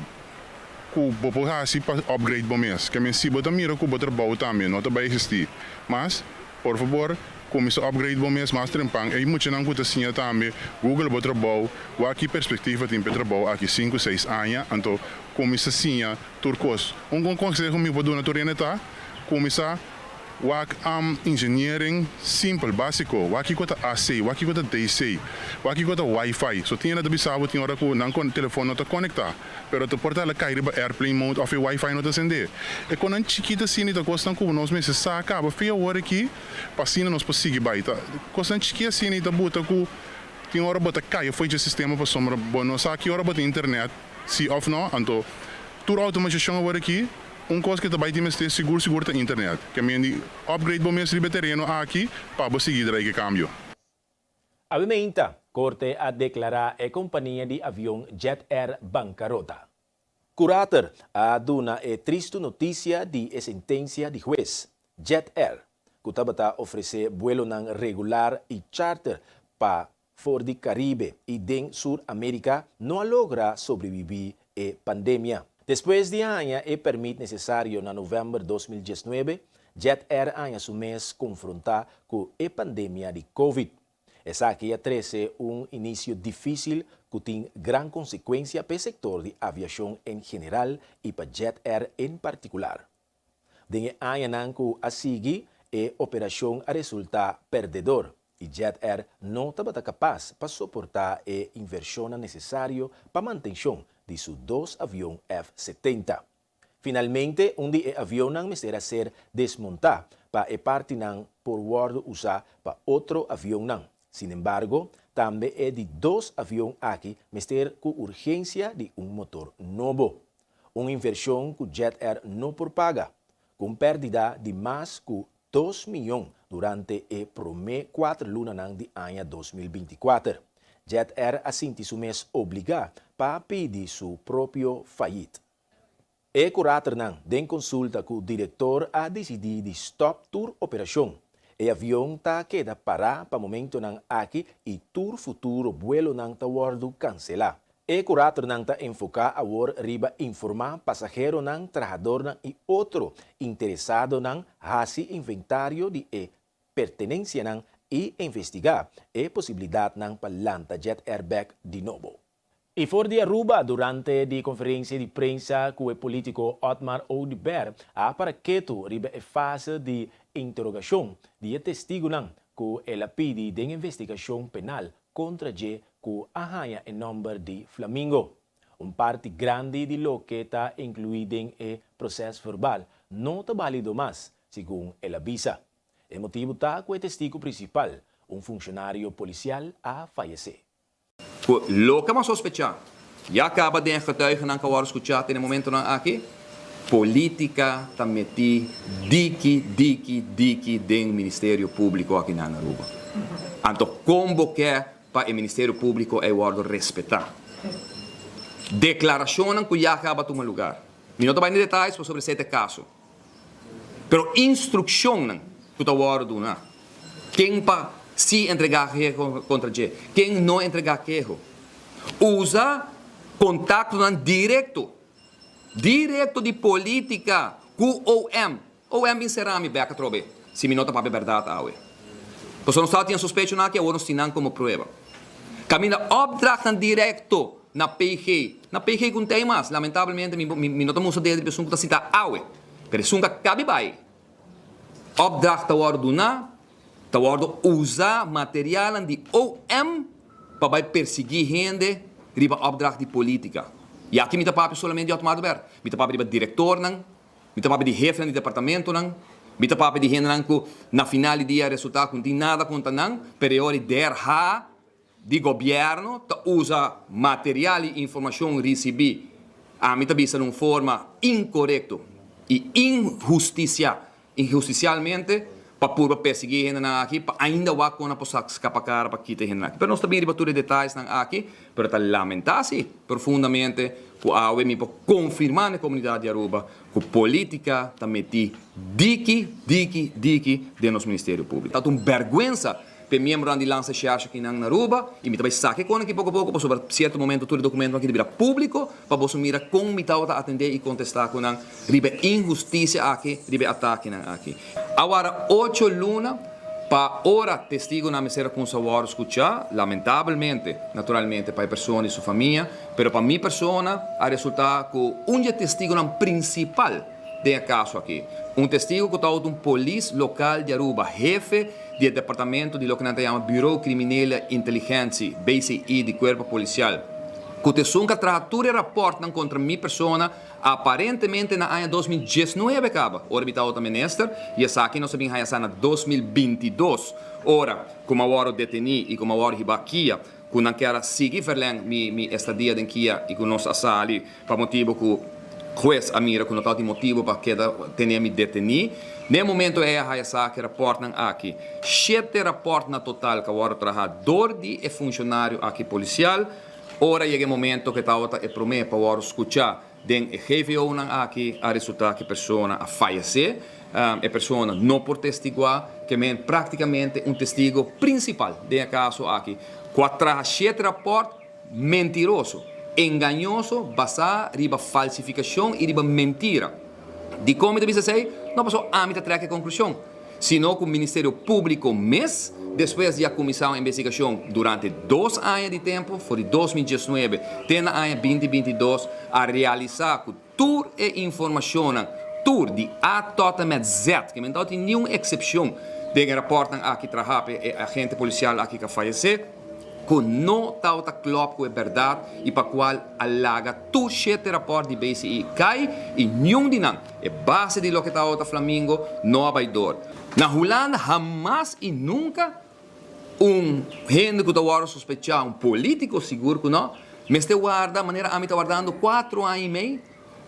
ku bo por hasi pa upgrade bo mes. Ke men si bo ta mira ku bo trabou tambe no ta bai existi mas, por fabor kuminsa upgrade bo mes mas trempan. E muchanan ku ta siña tambe google bo trabou, wak ki perspektiva tin pa e trabou aki sinku, seis aña, anto kuminsa siña tur kos. Un konseho mi por duna tur hende ta, kuminsa Wak am engineering simpel, basico, wak kiko ta AC, wak kiko ta DC, wak kiko ta wifi. So tin hende ta bisa bo tin ora cu nan telefon no ta conecta, pero ta por ta el a cay riba airplane mode of e wifi no ta cende. E conan chikito asina ta cosnan cu nos mester sa caba fe awor aki pa asina nos por sigui bay. Ta cosnan chiki asina ta buta cu tin ora bo ta cay afo'i dje sistema pasobra bo no sa ki ora bo tin internet, si of no. Anto tur automaciacion awor aki. Un kos ke ta bai tin mester sigur sigur ta internet. Ke men di upgrade bo mes riba e tereno aki pa bo sigui drai ke kambio. Awe meinta, Korte a deklará e kompania di avion Jet Air bankarota. Curator a duna e tristu notisia di e sentensia di hues. Jet Air, ku tabata ofresé buelonan regular i charter pa for di Caribe y den Sur America no a logra sobrevivi e pandemia. Despues di a haña e permit necesario na november 2019, Jet Air a haña su mes confronta cu e pandemia di Covid. Esaki a trece un inicio dificil cu tin gran consecuencia p'e sector di aviacion en general y pa Jet Air en particular. Den e añanan ku a sigui, e operashon a resultá pèrdedor i Jet Air no tabata kapas pa soportá e invershonnan nesesario pa mantenshon di su dos avion F 70. Finalmente, un di e avionnan mester a ser desmontá pa e partinan por wòrdu usá pa otro avionnan. Sinembargo, tambe e di dos avion aki mester ku urgensia di un motor nobo. Un invershon ku Jet Air no por paga, ku un pèrdida di mas ku dos miyon durante e promé kuater lunanan di aña 2024. Jet Air a sinti su mes obligá pa pidi su propio fayit. E kuratornan den konsulta ku direktor a disidí di stòp tur operashon. E avion ta keda pará pa momentonan aki i tur futuro buelonan ta wòrdu kanselá. E kuratornan ta enfoká awor riba informá pasaheronan, trahadornan i otro interesadonan hasi inventario di e pertenensianan i investigá e posibilidatnan pa lanta Jet Air bèk di nobo. I for di Aruba durante di konferensia di prensa ku e polítiko Otmar Oduber a para ketu riba e fase di interogashon di e testigunan ku el a pidi den investigashon penal kontra dje ku a haña e nòmber di Flamingo. Un parti grandi di loke ta inkluí den e proses verbal no ta bálido mas, segun el a bisa. E motibu ta ku e testigu prinsipal, un funshonario polisial, a fayesé. Ku loke bo a sospechá ya kaba den e getuigenan ku a wòrdu skuchá te na e momentunan aki, polítika ta metí diki, diki, diki den Ministerio Públiko aki na Aruba. Anto kon bo ke pa e Ministerio Públiko ei wòrdu respetá? Deklarashonnan ku ya kaba tuma lugar. Mi no ta bai den detayes pasobra esei ta e kaso. Pero instrukshonnan ku ta wòrdu duna, ken pa si entregá keho kontra dje, ken no entregá keho. Usa kontaktonan direkto, direkto di polítika ku OM. OM bin será mi bèk atrobe si mi no ta papia bèrdat awe. Pasobra nos tabata tin e sospechonan aki, awor nos tin nan komo prueba. Kaminda opdrachtnan direkto na PG, na PG ku n'tei mas, lamentablemente mi mi no ta mustra dede di esun ku ta sita awe, pero esun ku a kabi bai, opdracht ta wòrdu duná, ta wòrdu usa materialnan di OM pa bai persiguí hende riba opdracht di polítika. I aki mi ta papia solamente di Otmar Oduber, mi ta papia riba direktornan, Mi ta papia di hefnan di departamentonan, mi ta papia di hendenan ku na final di dia resultá ku no tin nada kontra nan, pero e ora di DRH di gobièrnu ta usa material i informashon risibí, ami ta bisa na un forma inkorekto i inhustisiá, inhustisialmente, pa purba persiguí e hendenan aki, pa ainda wak kon nan por skapa kara pa kita e hendenan aki. Pero nos ta bin riba tur e detayesnan aki, pero ta lamentá si profundamente ku awe mi por konfirmá na e komunidat di Aruba ku politika ta metí diki, diki, diki den nos Ministerio Públiko. Ta un bèrgwensa. P'e miembronan di Landsrecherche akinan na Aruba y mi ta bay saca e con aki poco poco pasobra cierto momento tur e documentonan aki ta bira publico pa boso mira con mi tabata atende y contesta cu nan riba e inhusticia aki, riba e atakenan aki. A wara ocho luna pa ora testigonan mester a cunsa worde scucha, lamentabelmente, naturalmente pa e persona y su famia, pero pa mi persona a resulta cu un di e testigonan principal den e caso aki, un testigo cu tabata un polis local di Aruba, hefe di e departamento di loke nan ta yama Bureau Criminele Intelligentie, BCI, di Cuerpo Policial, cu ta esun cu a traha tur e raportnan contra mi persona, Aparentemente na aña 2019 kaba, ora mi tabata minister, i esaki nos a bin haña sa na 2022, ora ku mi a wòrdu detení i ku mi a wòrdu hibá kia, ku nan kier a sigui verleng mi mi estadia den kia i ku nos a sali pa motibu ku hues a mira ku no tabatin motibu pa keda tene mi detení. Den e momento ei a haña sa ku e rapòrtnan aki, shete rapòrt na total ku a wòrdu trahá dor di e funshonario aki polisial, Ora yega e momento ku e tabata e promé pa wòrdu skuchá den e GVO-nan aki, a resultá ku e persona a fayesé. E persona no por testiguá, ke men práktikamente un testigo prinsipal den e kaso aki, ku a traha shete rapòrt mentiroso, engañoso, basá riba falsifikashon i riba mentira. Dikon mi ta bisa esei? No pasobra ami ta trèk e konklushon. sino ku Ministerio Públiko mes, despues di a kuminsá un investigashon durante dos aña di tempu, for di 2019 te na aña 2022, a realisá ku tur e informashonnan, tur di A tot en met Z, ke men no tin niun eksepshon den e rapòrtnan aki trahá pa e agente polisial aki ku a fayesé, ku no tabata klòp ku e bèrdat i pa kual a laga tur shete rapòrt di BCI kai i niun di nan E base di loke tabata Flamingo no a bai dor. Na Hulanda hamas i nunka un hende ku ta wòrdu sospechá, un polítiko sigur ku no, mester warda manera ami ta wardando kuatro aña i mei,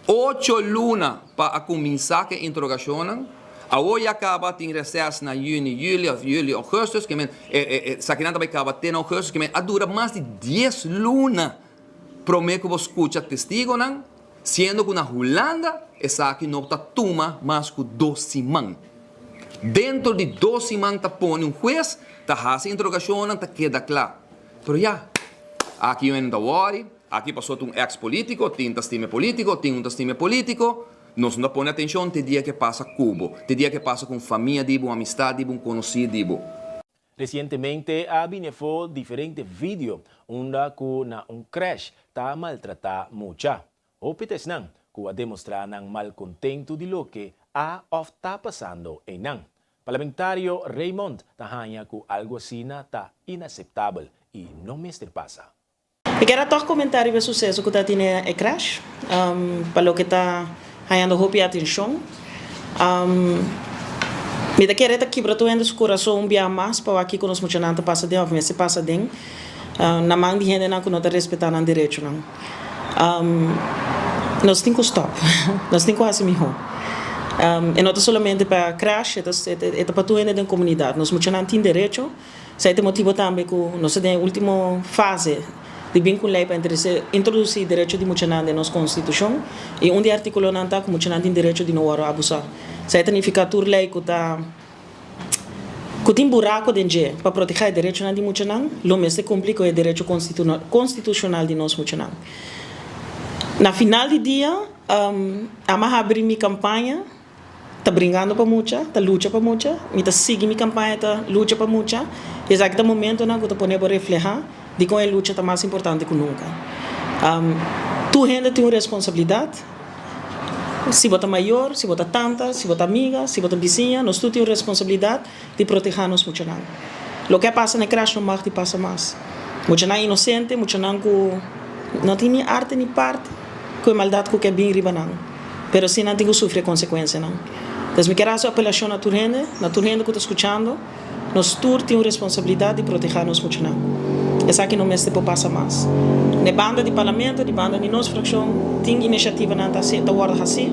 ocho luna pa a kuminsá ku e interogashonnan. Awor ya kaba tin reses na yüni, yüli òf yüli, ougùstùs, ke men e esakinan ta bai kaba te na ougùstùs, ke men a dura mas di dies luna promé ku bo skucha testigonan. Siendo ku na Hulanda esaki no ta tuma mas ku dos siman. Dentro di dos siman ta pone un hues, ta hasi interogashonnan, ta keda kla. Pero ya, aki un ta wòri, aki paso ta un eks polítiko, tin ta stima e polítiko, tin un ta stima e polítiko. Nos no ta pone atenshon te dia ke pasa ku bo, te dia ke pasa ku un famia di bo, un amistat di bo, un konosí di bo. Resientemente a bini afó diferente video unda ku na un krèsh ta maltratá mucha. Hopi ta esnan ku a demostrá nan malkontentu di loke a òf ta pasando einan. Parlamentario Raymond ta haña ku algu asina ta inaseptabel i no mester pasa. Mi kier a tòg komentá riba e suseso ku ta tine e crash, pa loke ta hañando hopi atenshon. Mi ta kere ta kibra tur hende su kurason un bia mas pa wak kiko nos muchanan ta pasa den òf mester pasa den na man di hendenan ku no ta respetá nan derechonan. Nos tin ku stòp. Nos tin ku hasi mihó. E no ta solamente pa crash, e ta pa tur hende den komunidat. Nos muchanan tin derecho. Esei ta e motibo tambe ku nos ta den e ultimo fase di bin ku un lei pa introdusí derecho di muchanan den nos konstitushon i un di e artíkulonan ta ku muchanan tin derecho di no wòrdu abusá. Esei ta nifiká tur lei ku ta ku tin buraku den dje pa protehá e derechonan di muchanan lo mester kumpli ku e derecho konstitushonal di nos muchanan. Na final di dia ami a habri mi kampaña. Ta bringando pa mucha, ta lucha pa mucha. Mi ta sigui mi campaña ta lucha pa mucha. Y esaki ta momentonan cu ta pone bo refleha dicon e lucha ta mas importante cu nunca. Tur hende tin un responsabilidad. Si bo ta mayor, si bo ta tanta, si bo ta amiga, si bo ta bisiña, nos tur tin un responsabilidad di proteha nos muchanan. Loke a pasa na e crash no mag di pasa mas. Muchanan inocente, muchanan cu no tin ni arte ni parte cu e maldad cu ke bin riba nan. Pero si nan tin ku sufri e konsekuensianan. Pues mi kier hasi un apelashon na tur hende, na tur hende ku ta skuchando, nos tur tin un responsabilidat di protehá nos muchanan. Esaki no mester por pasa mas. Na e banda di parlamento, di banda di nos frakshon, tin inisiativanan ta ta wòrdu hasí,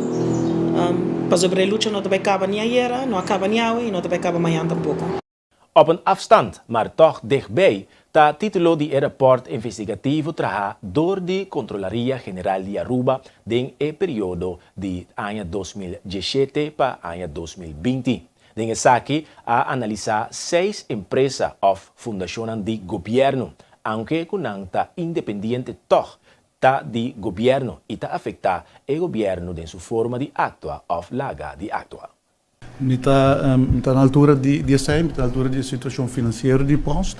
pasobra e lucha no ta bai kaba ni ayera, no a kaba ni awe i no ta bai kaba mañan tampoko. Op een afstand, maar toch dichtbij, ta título di e rapòrt investigativo trahá dor di Kontrolaria General di Aruba den e periodo di aña 2017 pa aña 2020. Den esaki a analisá seis empresa òf fundashonnan di gobièrnu, aunke ku nan ta independiente tòg ta di gobièrnu i ta afektá e gobièrnu den su forma di aktua òf laga di aktua. Mi ta mi ta na altura di di esei, mi ta na altura di e situashon finansiero di Post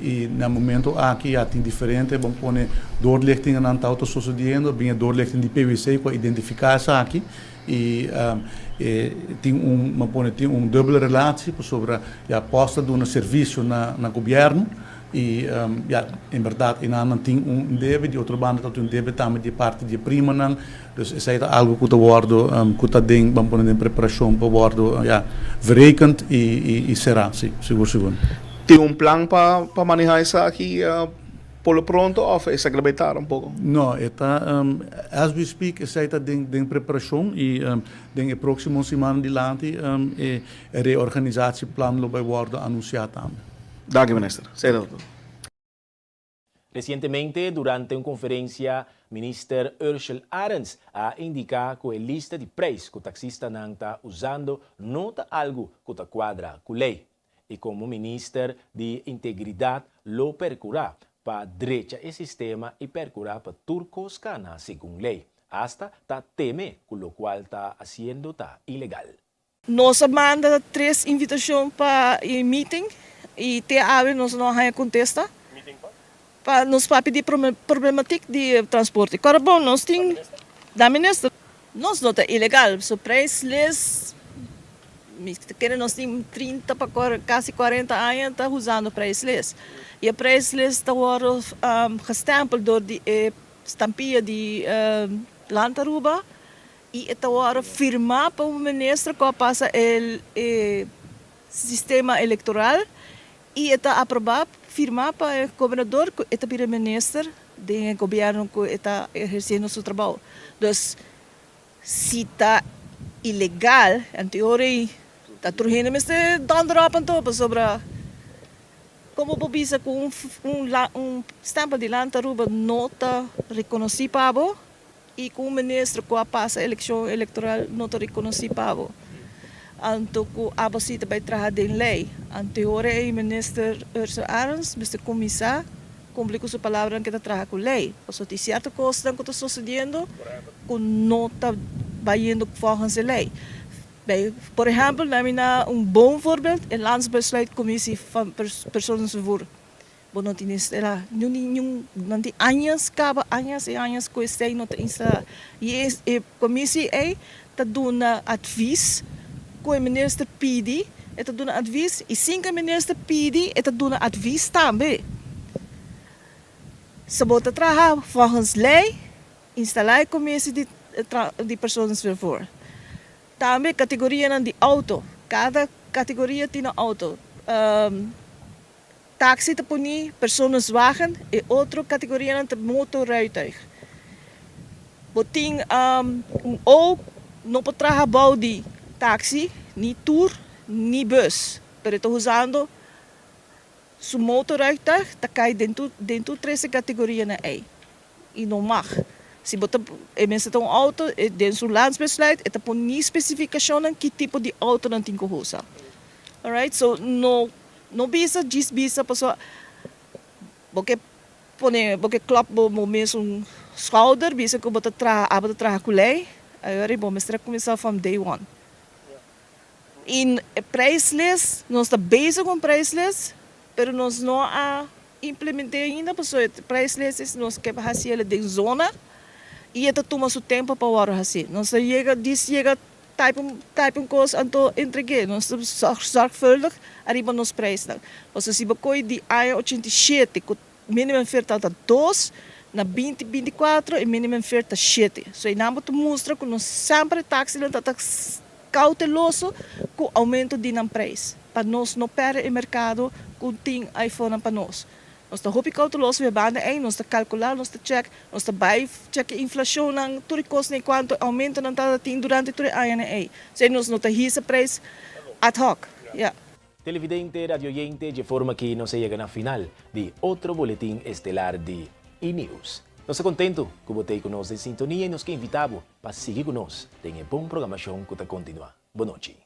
i na momento aki ya tin diferente bon pone doorlichtingennan ta ta sosodiendo, bin e doorlichting di PwC ku a identifiká esaki i e tin un bo pone tin un dubbele relatie pasobra ya Post ta duna servisio na na gobièrnu i ya en bèrdat einan nan tin un debe, di otro banda ta tin un debe tambe di e parti di e primanan. Dus esei ta algu ku ta wòrdu ku ta den ban pone den preparashon pa wòrdu ya verrekend i i será si sigur sigur. Tin un plan pa pa manehá esaki por lo pronto òf esaki ta bai tarda un poko? No, e ta as we speak esei ta den den preparashon i den e próksimo siman dilanti e reorganisatieplan lo bai wòrdu anunsiá tambe. Danki minister. Esei ta tur. Resientemente durante un konferensia Minister Urshel Arends a indiká ku e lista di preis ku taksistanan ta usando no ta algu ku ta kuadra ku lei. I komo Minister di Integridat lo perkurá pa drecha e sistema i perkurá pa tur kos kana segun lei. Asta ta teme ku lokual ta hasiendo ta ilegal. Nos a manda tres invitashon pa e meeting i te awe nos no a haña kontesta. Pa nos papia di problematik di transporte. Kòrda bon nos tin da minister. Nos no ta ilegal, so prijslist mi ta kere nos tin 30 pa kasi 40 aña ta usando prijslist. I e prijslist ta wòrdu gestempel dor di e stampia di Land Aruba. I e ta wòrdu firmá pa un minister ku a pasa e e sistema elektoral i e ta aprobá, firmá pa e gobernador ku e ta bira minister den e gobièrnu ku e ta ehersiendo su trabou. Dus si ta ilegal, anto e ora ei ta tur hende mester dònder òp anto pasobra komo bo bisa ku un un stèmpel di Land Aruba no ta rekonosí pa bo? I ku un minister ku a pasa elekshon elektoral no ta rekonosí pa bo. Anto ku abo si ta bai traha den lei. Anto e ora ei minister Ursula Arends mester kuminsá kumpli ku su palabranan ke ta traha ku lei. Pasobra tin sierto kosnan ku ta sosediendo ku no ta bayendo volgens e lei. Bij por ehèmpel, nan mi na un bon voorbeeld, e Landsbesluitcommissie van Personenvervoer. Bo no tin instalá niun di niun nan tin añas kaba añas i añas ku esei no ta instalá i e komisi ei ta duna advis ku e minister pidi e ta duna advis i sin ku e minister pidi e ta duna advis tambe si bo ta traha volgens lei instalá e komisi di di personensvervoer tambe kategorianan di outo kada kategoria tin un outo. Taxi ta poni personenswagen e otro categorianan ta motorrijtuig. Bo tin un o no por traha bou di taxi, ni tour, ni bus, pero e ta usando su motorrijtuig ta cay den tur den tur tres e categorianan ey y no mag. Si bo ta e mester ta un auto den su landsbesluit e ta poni specificacionnan ki tipo di auto nan tin cu usa. Alright so no No bisa djis bisa pasobra bo ke pone bo ke klòp bo bo mesun schouder bisa ku bo ta traha abo ta traha ku lei ayora bo mester a kuminsá from day one. I e prijslist nos ta bezig ku un prijslist pero nos no a implement'é ainda pasobra e prijslist es nos ke hasi el den zona i e ta tuma su tempu pa wòrdu hasi. Nos ta yega djis yega Type un type un kos anto entreg'é. Nos ta zorgvuldig ariba nos prijsnan. Pasobra si bo koe di aña 87 ku minimumveer tabata dos, na 2024 e minimumveer ta shete. So einan bo ta mustra ku nos semper e taxinan ta ta kauteloso ku oumento di nan prijs pa nos no pèrdè e merkado ku tin aifonan pa nos. Nos ta hopi kauteloso e banda ei, nos ta kalkulá, nos ta chèk, nos ta bai chèk e inflashonnan, tur e kosnan i kuantu oumentonan ta tin durante tur e añanan ei. Esei nos no ta hisa preis ad hoc, ya. Televidente, radioyente, dje forma aki nos a yega na final di otro boletin estelar di E-News. Nos ta kontentu ku bo ta ei ku nos den sintonia i nos ke invitá bo pa sigui ku nos den e bon programashon ku ta kontinuá. Bonochi.